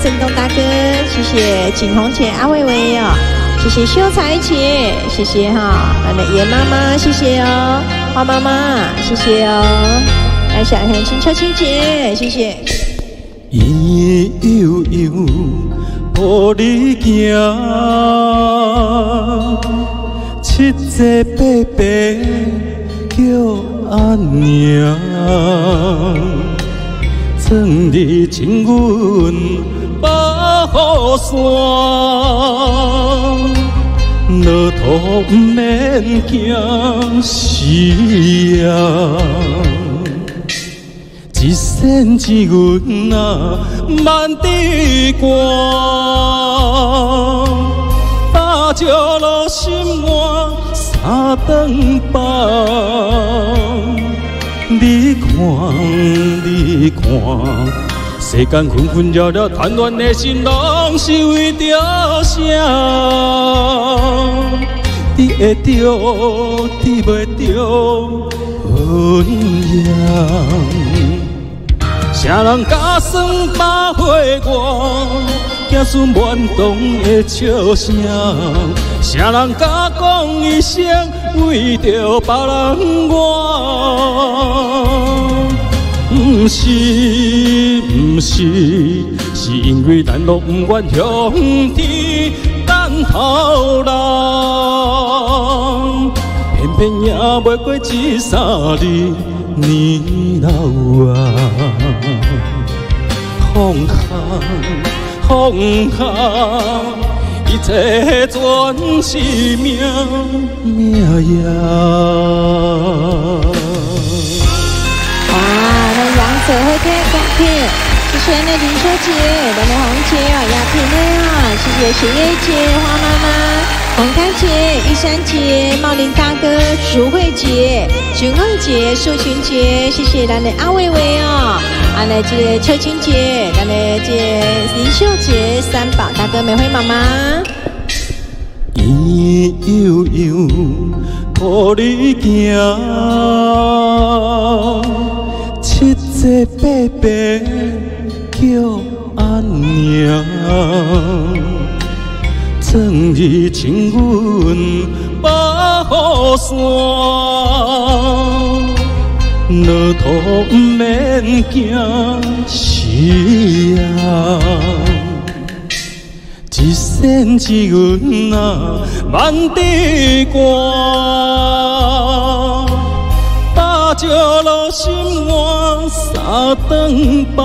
振東大哥，謝謝景紅姐、阿偉偉哦，謝謝秀才姐，謝謝哈，咱的嚴媽媽，謝謝哦，花媽媽，謝謝哦，感謝鄉親秋清姐，謝謝。悠悠抱你行，七坐八爬叫阿娘，藏你情阮保護傘，路途毋免驚死啊！一線一銀啊，萬滴汗，飽石落心肝三頓飽。你看，你看，世間紛紛擾擾，貪戀的心攏是為著啥？你會著，你袂著，阮贏。啥人敢算百歲我，子孫滿堂的笑聲。啥人敢講一生為著別人活？毋是，毋是，是因為咱攏毋願向天等頭人，偏偏贏袂過這三字年老啊！放下，放下，一切全是命命呀！哇，咱楊子會聽歌曲，謝謝咱的林秀姐、咱的紅姐啊、亞萍的啊，謝謝雪葉姐、花媽媽、洪開姐、玉山姐、茂林大哥、淑慧姐、君慧姐、素琴姐，謝謝咱的阿偉偉哦，啊，來這個秋清姐，咱的這個林秀姐、三寶大哥、美惠媽媽。悠悠抱你行，七坐八爬叫阿娘，藏你情阮保護傘，路途毋免驚死啊！一線一銀啊，萬滴汗，飽石落心肝三頓飽。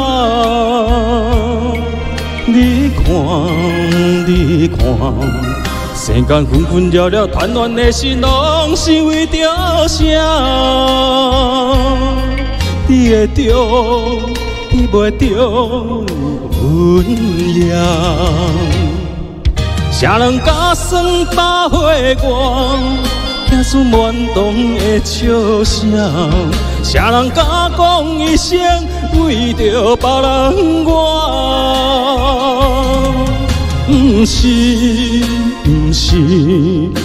你看，你看，世間紛紛擾擾，貪戀的心攏是為著啥？你會著，你袂著，阮贏。啥人敢算百歲我，子孫滿堂的笑聲。啥人敢講一生為著別人活？毋是，毋是，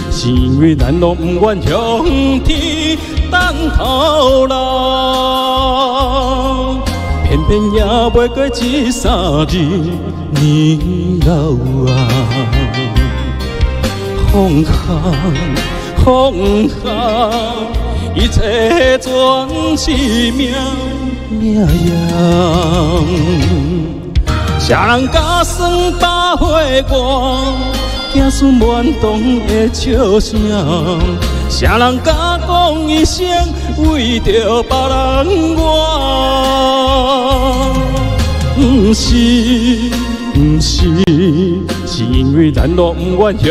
是因為咱攏毋願向天等頭人，偏偏贏袂過這三字年老啊！放下，放下，一切全是命命呀！啥人敢算百歲我，子孫滿堂的笑聲。啥人敢講一生為著別人活？毋是，毋是，是因為咱攏毋願向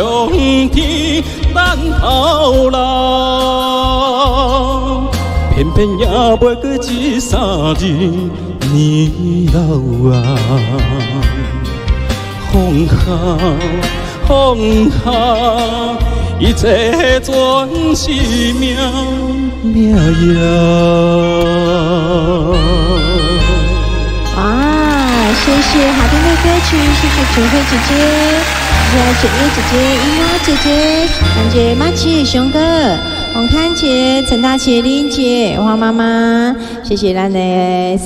天等頭人，偏偏贏袂過這三字年老啊！放下，放下，一切全是命命呀！哇，謝謝好聽的歌曲，謝謝純慧姐姐，謝謝雪葉姐姐、櫻花姐姐、感謝馬姐、熊哥、洪康姐、陳大姐、林姐、黃媽媽，謝謝咱的。